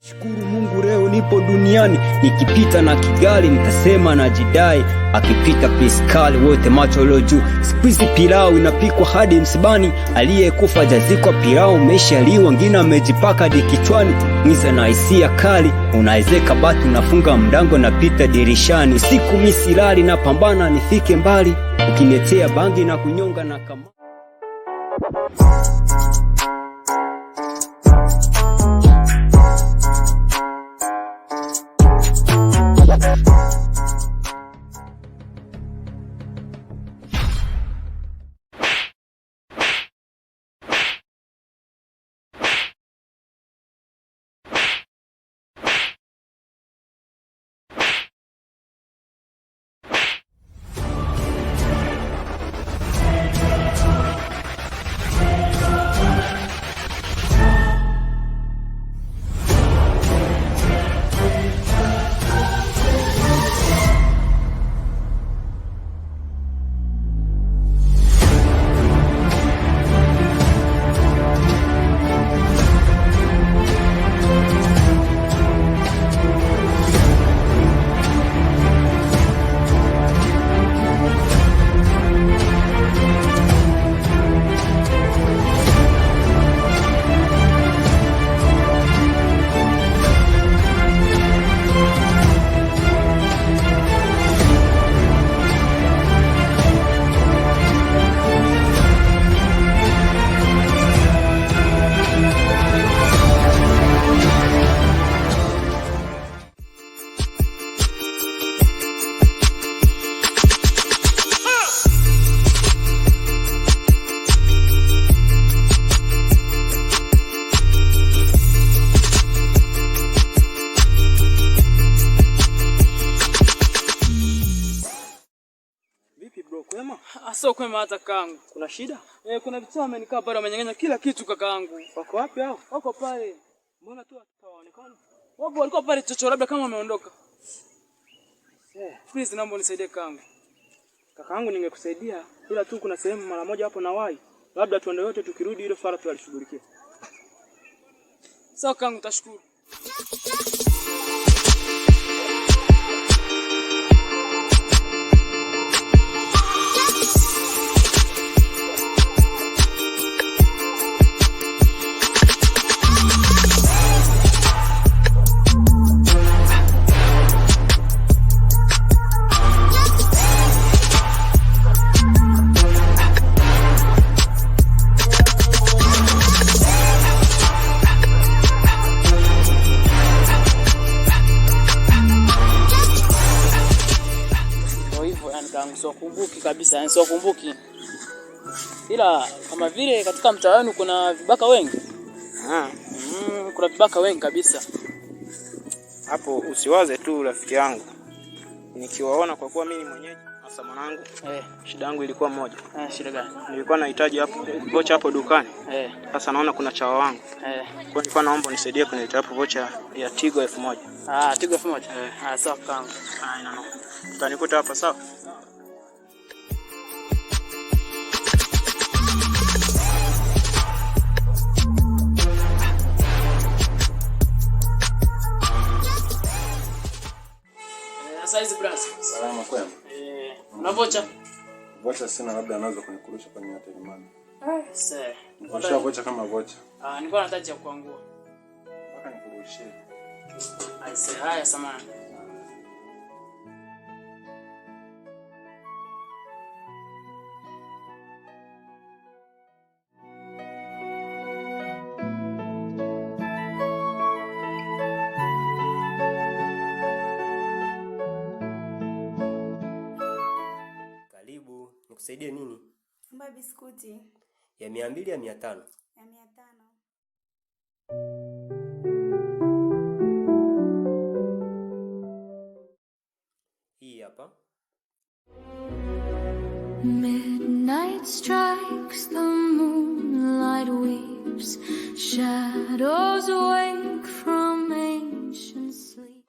Shukuru Mungu leo nipo duniani, nikipita na Kigali nitasema na jidai, akipita Piskali wote macho leo juu. Siku hizi pilau inapikwa hadi msibani, aliyekufa jazikwa pilau umeshaliwa, wengine amejipaka hadi kichwani. Mwiza na hisia kali, unaezeka bati, unafunga mlango napita dirishani. Usiku misilali na pambana nifike mbali, ukiniletea bangi na kunyonga na kama Vipi bro, kwema? Sio kwema hata kakaangu. Kuna shida? Kuna vichaa wamenikaa pale wamenyang'anya kila kitu kakaangu. Wako wapi hao? Wako pale. Mbona tu hawaonekani? Wapo walikuwa pale chocho labda kama wameondoka. Eh, Please naomba unisaidie kakaangu. kakaangu ningekusaidia ila tu kuna sehemu mara moja hapo na wahi. Labda tuende yote tukirudi ile swala tutalishughulikia. Sawa kakaangu, tashukuru. Ndio hivyo yani kakaangu, siwakumbuki kabisa, yani siwakumbuki. Ila kama vile katika mtaa wenu kuna vibaka wengi. Ah, Kuna vibaka wengi kabisa. hapo usiwaze tu rafiki yangu. Nikiwaona kwa kuwa mimi ni mwenyeji, hasa mwanangu, shida yangu ilikuwa moja. Shida gani? Nilikuwa nahitaji hapo vocha hapo dukani. Sasa naona kuna chawa wangu. Kwa hiyo nilikuwa naomba unisaidie kuniletea hapo vocha ya Tigo 1000. Ah, Tigo 1000. Ah, sawa kakaangu. Ah, ina no. Utanikuta hapa sawa? Sasa hizi brother. Salama kwema. Una vocha? Vocha sina, labda anaweza kunikurusha kwenye Airtel Money. Sasa. Nikurushia vocha kama vocha. Ah, nilikuwa nahitaji ya kuangua. Mpaka nikurushie. Aise, haya samahani. Karibu, nikusaidie nini? Naomba biskuti Ya 200 ya 500? ya 500. Hii hapa. Midnight strikes, the moonlight weeps, shadows wake from ancient sleep.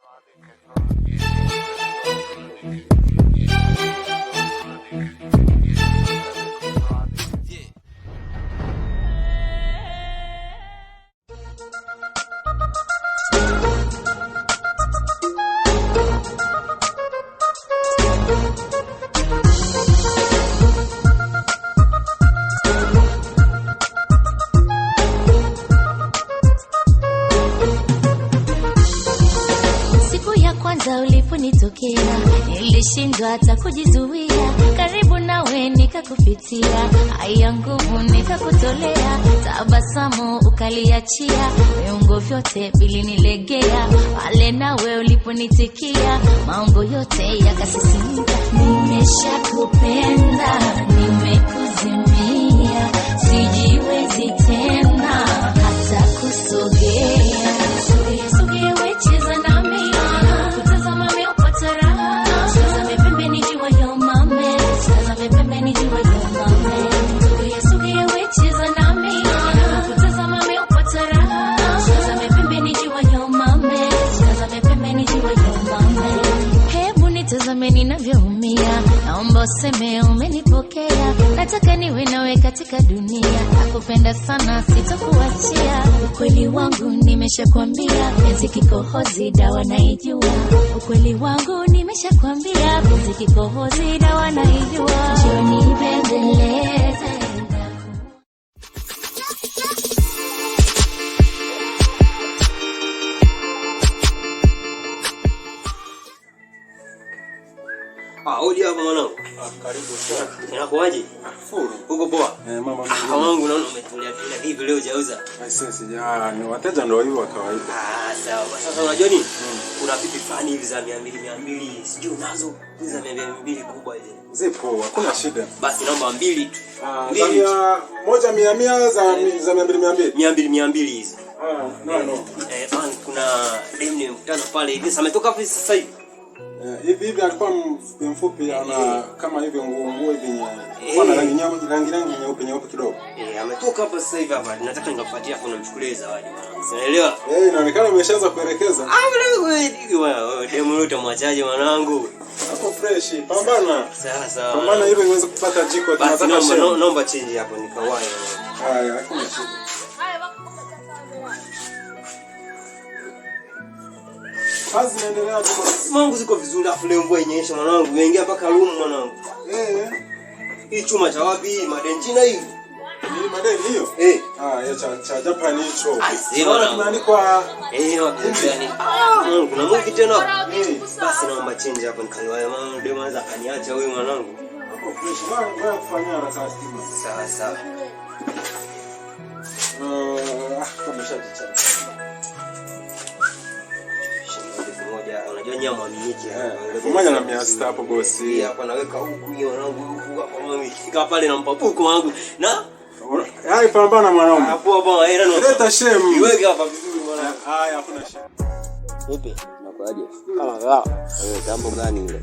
kwanza uliponitokea, nilishindwa hata kujizuia, karibu nawe nikakupitia, haya nguvu nikakutolea, tabasamu ukaliachia, viungo vyote vilinilegea, pale nawe uliponitikia, maungo yote yakasisimka. Nimeshakupenda, nimekuzimia, sijiwezi tena hata kusogea. Sogea, sogea, we cheza nami, kutazama mimi upata raha. Tazame pembeni jua yo mame, tazame pembeni jua yo mame. Sogea, sogea, we cheza nami, kutazama mimi upata raha. Tazame pembeni jua yo mame, tazame pembeni jua yo mame. Hebu nitazame ninavyoumia, naomba useme umenipokea. Nataka niwe nawe katika dunia, nakupenda sana, sitokuachia. Ukweli wangu nimeshakwambia, penzi kikohozi dawa naijua. Ukweli wangu nimeshakwambia, penzi kikohozi dawa naijua. Njoo nibembeleze. Ah, odi hapa mwanangu. Karibu sana. Inakuaje? Furu. Uko poa? Eh, mama Ah, mwanangu naona umetulia tulia vipi leo hujauza? Aisee, sija ni wateja ndio hivyo wa kawaida. Ah, sawa. Sasa unajua nini? Kuna pipi fulani hivi za 200 200, sijui unazo hizi za 200 200 kubwa hizi. Zipo, hakuna shida. Basi naomba mbili tu. Ah, za Mbili tu. 100 100 za 200 200. 200 200 hizi. Ah, no no. Eh, man, kuna dem nimekutana pale hivi. Sasa ametoka wapi sasa hivi? Hivi hivi alikuwa mfupi ana kama hivi nguo nguo hivi alikuwa na rangi nyeupe rangi rangi nyeupe nyeupe kidogo. Eh, ametoka hapa sasa hivi hapa. Nataka nikafuatia afu namchukulie zawadi mwanangu. Unaelewa? Eh, inaonekana umeshaanza kuelekeza. Ah, mwanangu, wewe demu yote utamwachaje mwanangu? Hapo fresh, pambana. Sawa sawa. Pambana ili uweze kupata jiko Basi tunataka naomba share. naomba change hapo nikawae. Haya, hakuna shida. Kazi inaendelea tu. Mwanangu ziko vizuri afu leo mvua inyesha mwanangu, imeingia mpaka room mwanangu. Eh, Hii chuma cha wapi hii madenjina hii? ni madeni hiyo? Eh. Ah, ya cha Japan hicho. Ai, sema Naona mwanangu. kimeandikwa Eh, wapi yani? Ah, mwanangu kuna movie tena. eh. Basi naomba change hapo nikaliwae mwanangu, demu anaweza akaniacha huyu mwanangu. Hapo fresh. Wewe kufanyia na customer. Sawa sawa. Ah, kama shajicha. Shilingi 1000, unajua nyama mwaminiki. 1600 hapo bosi. Hapa naweka huku hiyo mwanangu huku hapa mwanangu ikifika pale nampa buku mwanangu. Na Hai, pambana mwanaume. hapo hapo hela ni Leta shemu. Iweke hapa vizuri mwanangu. Haya, hakuna shida. Vipi? Nakuaje? Kama kawa. Wewe tambo gani ile?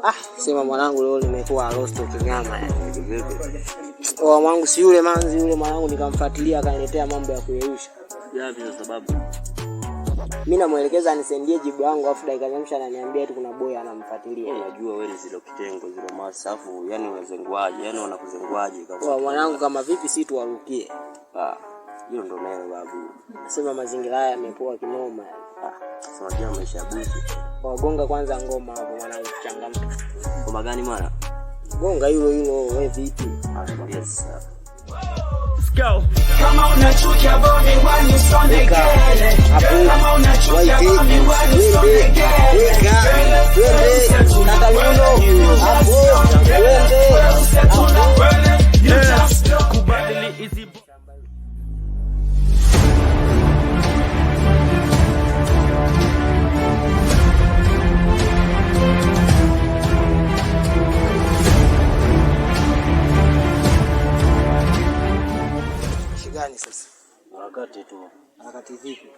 Ah, sema mwanangu leo nimekuwa lost kinyama yani. Vipi? Oa mwanangu si yule manzi yule mwanangu nikamfuatilia akaniletea mambo ya kuyeyusha. Yapi kwa sababu? Mimi namuelekeza anisendie jibu langu afu dakika za mwisho ananiambia eti kuna boy anamfuatilia. Unajua wewe ni zile kitengo zile masafu, yani unazenguaje? Yani wanakuzenguaje kama? Oa mwanangu kama vipi si tuwarukie. Ah, hilo ndo neno babu. Sema mazingira haya yamepoa kinoma yani. Ah, sasa unajua maisha ya buzi. Wagonga kwanza ngoma hapo mwanangu kuchangamka. Ngoma gani mwana? Gonga hilo hilo wewe vipi? Ah, nakwambia sasa. Kama unachukia boni wanisonegele. Kama unachukia boni wanisonegele. Kubadili hizi Gani sasa? Harakati tu. Harakati vipi?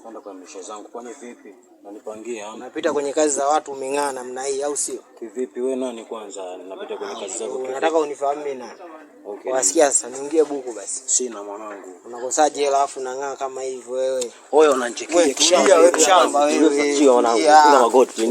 Kwenda kwa mishe zangu kwani vipi? Unanipangia? Unapita kwenye kazi za watu umeng'aa namna hii au sio? Kivipi wewe nani kwanza? Napita kwenye kazi zako kivipi? Unataka unifahamu mimi nani? Okay. Wasikia sasa niingie buku basi. Sina mwanangu. Unakosaje hela afu unang'aa kama hivyo wewe? Wewe unanichekia Wewe tulia wewe mshamba wewe. Mwanangu. Yeah. Piga magoti.